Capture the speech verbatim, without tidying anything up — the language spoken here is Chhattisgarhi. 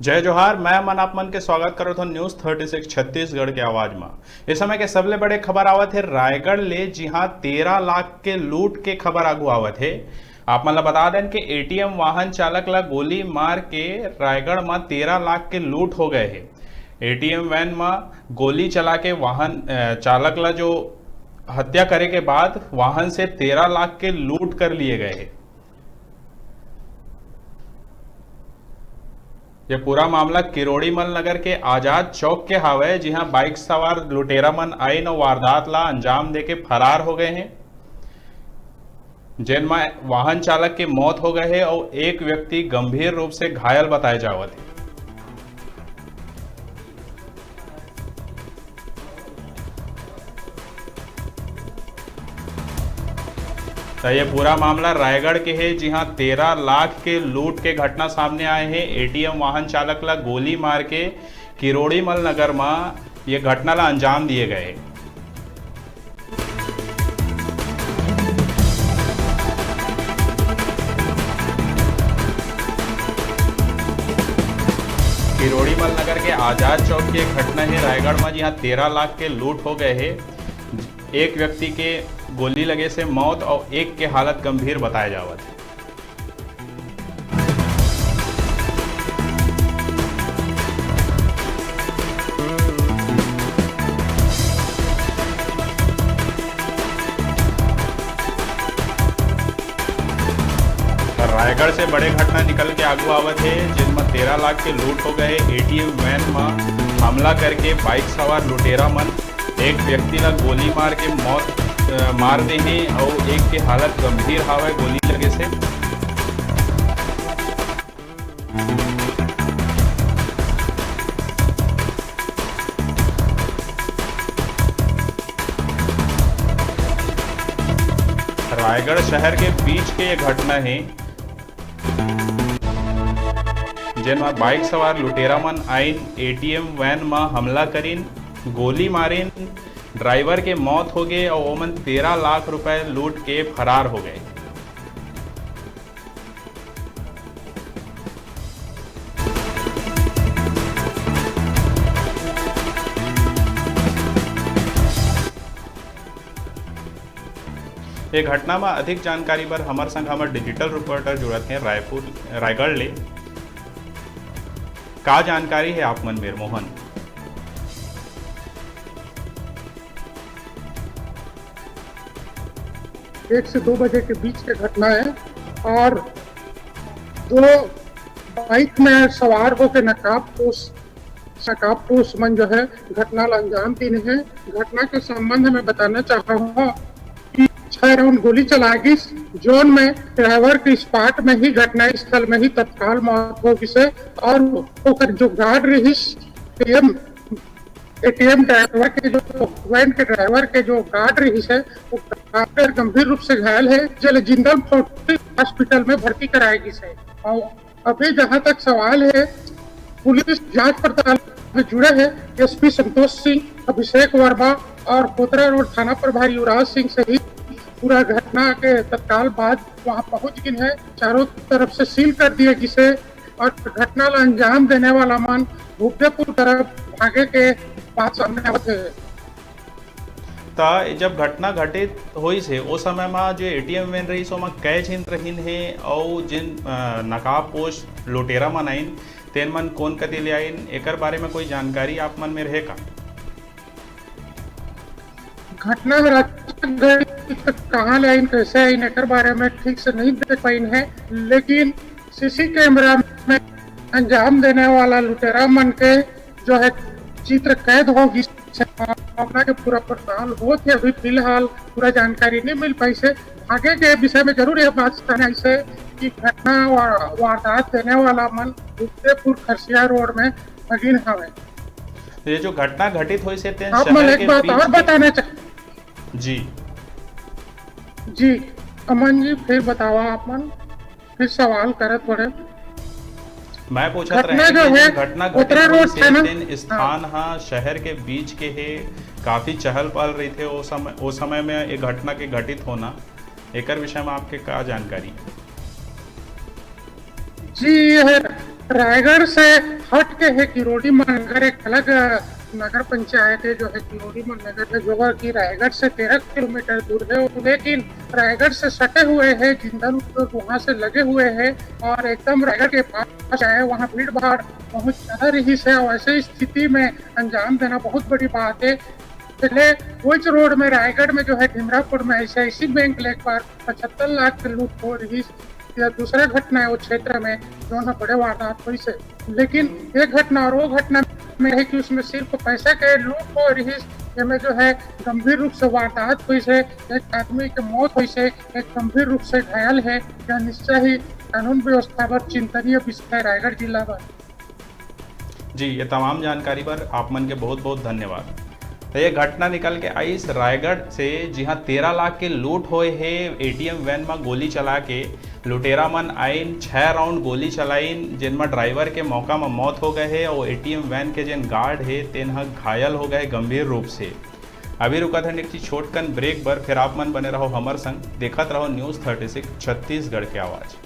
जय जोहार, मैं मन आप मन के स्वागत करत हूँ न्यूज़ थर्टी सिक्स छत्तीसगढ़ के आवाज म। इस समय के सबले बड़े खबर आवत हे रायगढ़ ले, जिहां तेरह लाख के लूट के खबर आगू आवत हे। आप मन ला बता देन कि एटीएम वाहन चालक ला गोली मार के रायगढ़ म तेरह लाख के लूट हो गए हे। एटीएम वैन म गोली चला के वाहन, अ, चालक ला जो हत्या करे के बाद वाहन से तेरह लाख के लूट कर लिए गए हे। ये पूरा मामला किरोड़ीमल नगर के आजाद चौक के हावय, जिहां बाइक सवार लुटेरा मन आइन अउ वारदात ला अंजाम देके फरार हो गए हैं, जेन म वाहन चालक के मौत हो गए है और एक व्यक्ति गंभीर रूप से घायल बताए जावत है। तो ये पूरा मामला रायगढ़ के है, जी हाँ, तेरह लाख के लूट के घटना सामने आए हैं। एटीएम वाहन चालक ला गोली मार के किरोड़ीमल नगर में ये घटना ला अंजाम दिए गए। किरोड़ीमल नगर के आजाद चौक के घटना है रायगढ़ में, जी हाँ, तेरह लाख के लूट हो गए है। एक व्यक्ति के गोली लगे से मौत और एक के हालत गंभीर बताए जावत है। रायगढ़ से बड़े घटना निकल के आगू आवत है, जिनमें तेरह लाख के लूट हो गए। एटीएम वैन में हमला करके बाइक सवार लुटेरा मन एक व्यक्ति ला गोली मार के मौत, अ, मार दे हे अउ एक के हालत गंभीर हावय गोली लगे से। रायगढ़ शहर के बीच के ये घटना हे, जेन म बाइक सवार लुटेरा मन आइन, एटीएम वैन म हमला करिन, गोली मारिन, ड्राइवर के मौत हो गे अउ ओमन तेरह लाख रुपए लूट के फरार हो गए। ये घटना में अधिक जानकारी बर हमर संग हमर डिजिटल रिपोर्टर जुड़त हैं रायपुर, रायगढ़ ले। का जानकारी है आप मन मेर, मोहन? एक से दो बजे के बीच के घटना है और दो बाइक में सवार होकर नकाबपोश, नकाबपोश मन जो है घटना ला अंजाम दीन है। घटना के संबंध में बताना चाहूँगा कि छह राउंड गोली चला गिस, जोन में ड्राइवर के स्पॉट में ही घटना स्थल में ही तत्काल मौत हो गिस है और ओकर जो गार्ड रहिस, एटीएम एटीएम ड्राइवर के जो, वैन के ड्राइवर के जो गार्ड रहिस है, वो गार्ड गंभीर रूप से घायल है, जेला जिंदल फोर्टिस हॉस्पिटल में भर्ती कराए गिस है। और अभी जहां तक सवाल है, पुलिस जांच पड़ताल में जुड़े हैं। एसपी संतोष सिंह, अभिषेक वर्मा और कोतरा रोड थाना प्रभारी युवराज सिंह सहित पूरा घटना के तत्काल बाद वहां पहुंच गए हैं। चारों तरफ से सील कर दिए गिस है और घटना ला अंजाम देने वाला मन भूपेपुर तरफ भागे के बात सामने आवत है। त जब घटना घटित होइस हे, ओ समय म जो एटीएम वैन रहिस, ओमा कै झिन रहिन हे अउ जिन, अ, नकाबपोश लुटेरा मन आइन, तेन मन कोन कति ले आइन, एकर बारे म कोई जानकारी आप मन में रहे का? घटना ह राजगढ़ तक कहाँ ले आइन, कैसे आइन, एकर बारे में ठीक से नहीं देख पाइन है, लेकिन सीसी कैमरा में अंजाम देने वाला लुटेरा मन के जो है चित्र कैद हो गिस है। घटना के पूरा पड़ताल होत है, अभी फिलहाल पूरा जानकारी नहीं मिल पाइस है। आगे के विषय में जरूर यह बात सामने आइस है कि घटना वा-, वारदात देने वाला मन उदयपुर खरसिया रोड में भगिन हवे। ये जो घटना घटित होइस हे, तेन आप मन शहर एक के बात बीच और के बताना चाह- जी। जी, अमन जी, फिर बतावा आप मन, फिर सवाल करे थोड़े। मैं पूछत घटना रहे जो कि है, घटना घटित कोतरा रोड होइस हे, तेन स्थान हाँ। हा शहर के बीच के हे, काफी चहल पहल रहिथे ओ समय, ओ समय में ये घटना के घटित होना, एकर विषय में आपके का जानकारी? जी, ये है रायगढ़ से हट के हे किरोड़ी नगर, एक अलग नगर पंचायत है जो है किरोड़ी नगर है, जो है कि रायगढ़ से तेरह किलोमीटर दूर है। लेकिन रायगढ़ से सटे हुए है, जिंदल उद्योग वहाँ से लगे हुए है और एकदम रायगढ़ के पास है। वहाँ भीड़ भाड़ बहुत ज्यादा रहिस है और ऐसे स्थिति में अंजाम देना बहुत बड़ी बात है। पहले वही रोड में रायगढ़ में जो है ढिमरापुर में ऐसे ऐसी बैंक ले एक बार पचहत्तर लाख के लूट हो रहिस। यह दूसरा घटना है वो क्षेत्र में, जो ना बड़े वारदात होइस हे। लेकिन एक घटना और वो घटना में है कि उसमें सिर्फ पैसा के लूट हो रहिस, जेमे जो है गंभीर रूप से वारदात होइस हे, एक आदमी के मौत होइस हे, एक गंभीर रूप से घायल है। यह निश्चय ही कानून व्यवस्था पर चिंतनीय विषय है रायगढ़ जिला पर। जी, ये तमाम जानकारी बर आप मन के बहुत बहुत धन्यवाद। तो ये घटना निकल के आइस रायगढ़ से, जिहां तेरह लाख के लूट होए हे। एटीएम वैन म गोली चला के लुटेरा मन आइन, छह राउंड गोली चलाइन, जेन म ड्राइवर के मौका म मौत हो गए हे और एटीएम वैन के जेन गार्ड हे तेन ह घायल हो गए गंभीर रूप से। अभी रुकत हन एक ठी छोटकन ब्रेक बर, फिर आप मन बने रहो हमर संग, देखत रहो न्यूज़ थर्टी सिक्स छत्तीसगढ़ के आवाज़।